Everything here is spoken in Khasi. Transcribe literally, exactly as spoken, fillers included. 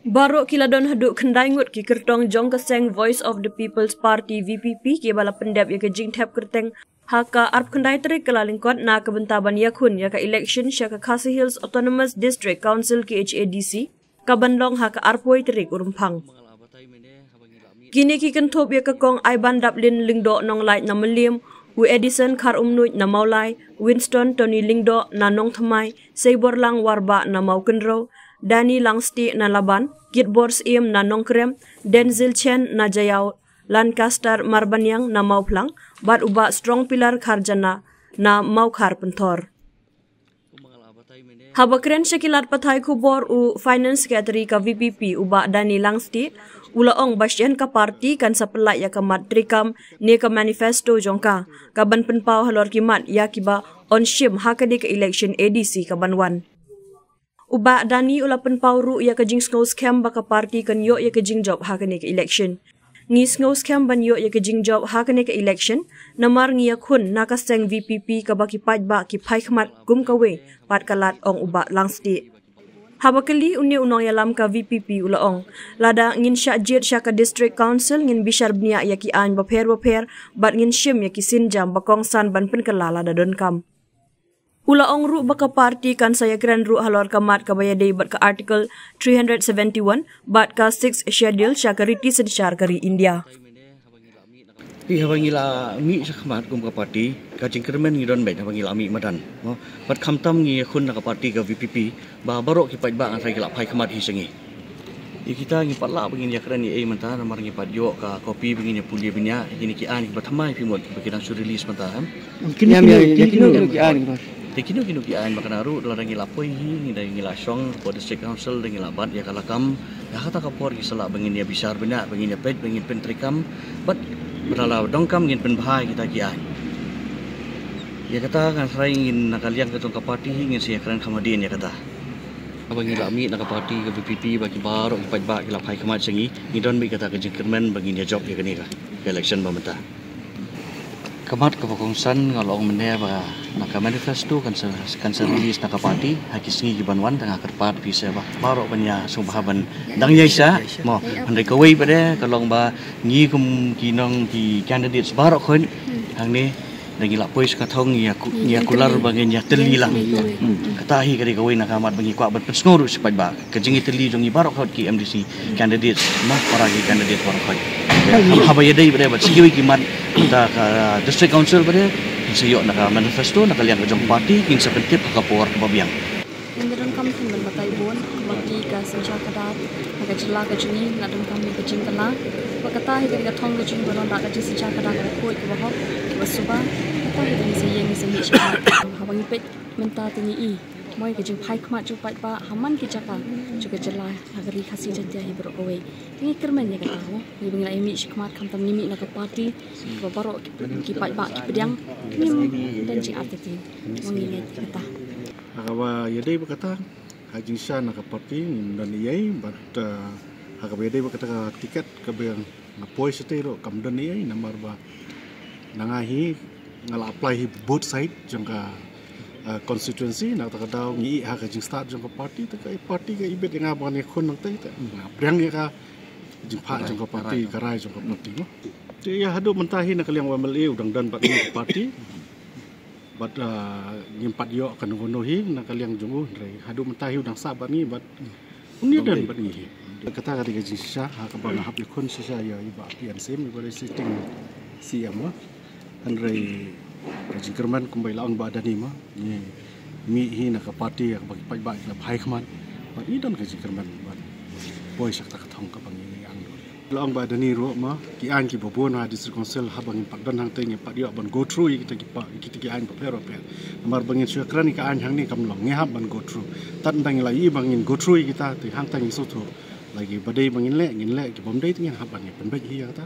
Baroh ki la don haduh khyndai ngut ki kyrtong jong ka seng Voice of the People's Party, V P P, kiba la pyndep ïa ka jingthep kyrteng ha ka arphew khyndai tarik Kyllalyngkot na ka bynta ban ïakhun ïa ka election sha ka Khasi Hills Autonomous District Council, K H A D C, kaban long ha ka arphew tarik u Rymphang. Kine ki kynthup ïa ka Kong Aibandaplin Lyngdoh Nonglait na Mylliem, u Edison Kharumnuid na Mawlai, Winston Tony Lyngdoh na Nongthymmai, Seiborlang Warbah na Mawkynrew, Danny Langstieh na Laban, Kitbor Syiem na Nongkrem, Denzil Chen na Jaïaw, Lancaster Marbaniang na Mawphlang, bad u Bah Strong Pillar Kharjana na Mawkhar Pynthor. Haba kren sha ki lad pathai khubor, u Finance Secretary ka V P P, u Bah Danny Langstieh, u la ong ba shen ka party kan sa pyllait ïa ka mat treikam ne ka manifesto jong ka, kaban pynpaw halor ki mat ïa kiba yn shim ha kane ka election A D C kaban wan. U Bah Danny u la pynpaw ruh ïa ka jingsngewskhem ba ka party kan ïoh ïa ka jingjop ha kane ka election. Ngi sngewskhem ban ïoh ïa ka jingjop ha kane ka election, namar ngi ïakhun na ka seng V P P kaba ki paidbah ki phai khmat kum kawei pat ka lad, ong u Bah Langstieh. Haba kylli, une u nongïalam ka V P P u la ong, lada ngin shah jied sha ka District Council, ngin bishar bniah ïa ki aiñ bapher bapher, bad ngin shim ïa ki sienjam ba kongsan ban pynkylla lada donkam. U la ong ruh ba ka party kan sa ïakren ruh halor ka mat kaba ïadei bad ka Article three hundred seventy-one bad ka Sixth Schedule sha ka riti synshar ka ri India. Te haba ngi la mih shakhmat kum ka party, ka jingkyrmen ngi don beit haba ngi la mih madan, mo. Bad khamtam ngi ïakhun na ka party ka V P P, ba baroh ki paidbah ngan sa ki la phai khmat hi sha ngi. Ïa kita ngi pat lah ba ngin ïakren ei ei mynta, namar ngi pat ïoh ka copy ba ngin ïa pule bniah, kine ki aiñ kiba thymmai phi mut ba ki dang shu release mynta, em. Kino, kino, kino, kino ki aiñ, boss? Te kino kino ki aiñ ba kane ruh, lada ngi la poi hi, ngi da ngi la shong hapoh District Council, da ngi la bat ïa ka lakam. Ïa kata ka por ki sa lah ba ngin ïa bishar bniah, ba ngin ïa peit, ba ngin pyntreikam, bad ba la donkam ngin pynbha ïa kita ki aiñ. Ïa kata ngan sa rai ngin na ka liang ka jong ka party hi ngin sa ïakren kham hadien ïa kata. Haba ngi la mih na ka party ka V P P, ba ki baroh ki paidbah ki la phai khmat sha ngi, ngi don beit kata ka jingkyrmen ba ngin ïa jop ïa kane ka, ka election ba mynta. Ka mat kaba kongsan nga la ong mynne ba na ka manifesto kan sa, kan sa release na ka party ha ki sngi kiban wan, te nga kyrpad phi sa ba baroh ban ïa sngewbha ban dang ïaishah, mo. Hynrei kawei pat de ka long ba ngi kum ki nong ki candidates baroh khoit hangne, da ngi la poi sha ka thong, ngi ïa ku-, ngi ïa kular ba ngin ïa tylli lang. Hmm. Kata hi ka dei kawei na ka mat ba ngi kwah ban pynsngew ruh sha paidbah. Ka jingïatylli jong ngi baroh khoit ki M D C candidates, mo, para ki candidate baroh khoit. Haba ïadei bad, bad sa kiwei ki mat, da ka District Council bad, ngin sa ïoh na ka manifesto, na ka liang ka jong party, ngin sa pyntip ha ka por kaba biang. Ngin da donkam tang ban batai bun, ba ki ka synshar khadar, ha ka jylla ka jong ngi, la donkam ïa ka jingkylla. Ba kata hi ka dei ka thong ka jong ngi ban wanrah ka jingsynshar khadar kaba khuid, kaba hok, kaba suba. Kata hi ka dei sa ïeng sa mih sha. Haba ngi peit mynta te ngi i, mo, ïa ka jingphai khmat jong paidbah ha man ki jaka jong ka jylla, ha ka ri Khasi Jaiñtia hi baroh kawei. Te ngi kyrmen ïa kata, mo. Ngi ba ngi la ïa mih shakhmat khamtam ngi mih na ka party kaba baroh ki, ki paidbah ki pdiang. Ngim don jingartatien, mo, ngi ngeit ïa kata. Ha kaba ïadei bad kata, ha jingshisha na ka party ngim don ei ei, bad, eh, ha kaba ïadei bad kata ka tiket kaba nga poi shatei ruh kam don ei ei, namar ba na nga hi nga la apply hi both side jong ka, eh, constituency. Na kata ka daw ngi ïa ha ka jingstad jong ka party, te ka party ka ibit ïa nga ban ïakhun nangtei, te nga pdiang ïa ka jingphah jong ka party, ka rai jong ka party, mo. Te ïa haduh mynta hi na ka liang u M L A u dang don bad ngi ka party. Bad, ah, ngim pat ïoh kano kano hi na ka liang jong u, hynrei haduh mynta hi u dang sah bad ngi, bad un ïa don bad ngi hi. Kata ka dei ka jingshisha ha kaba nga hap ïakhun shisha ïa i Bah P N Syiem, iba dei sitting C M, mo. Hynrei ka jingkyrmen kumba i la ong Bah Danny, mo, ngi mih hi na ka party ha kaba ki paidbah ki la phai khmat, bad ngi don ka jingkyrmen ban poi sha kata ka thong kaba ngi angnud. La ong Bah Danny ruh, mo, ki aiñ kiba bun ha District Council haba ngim pat don hangtei ngim pat ïoh ban go through ïa kita ki pa, ïa kita ki aiñ bapher bapher. Namar ba ngin shu kren ïa ka aiñ hangne kam long, ngi hap ban go through. Tad ynda ngi la ïohi ba ngin go through ïa kita, te hangta ngin sngewthuh. Lagi ba dei ba ngin leh, ngin leh, ki bym dei te ngin hap ban ïa pynbeit hi ïa kata.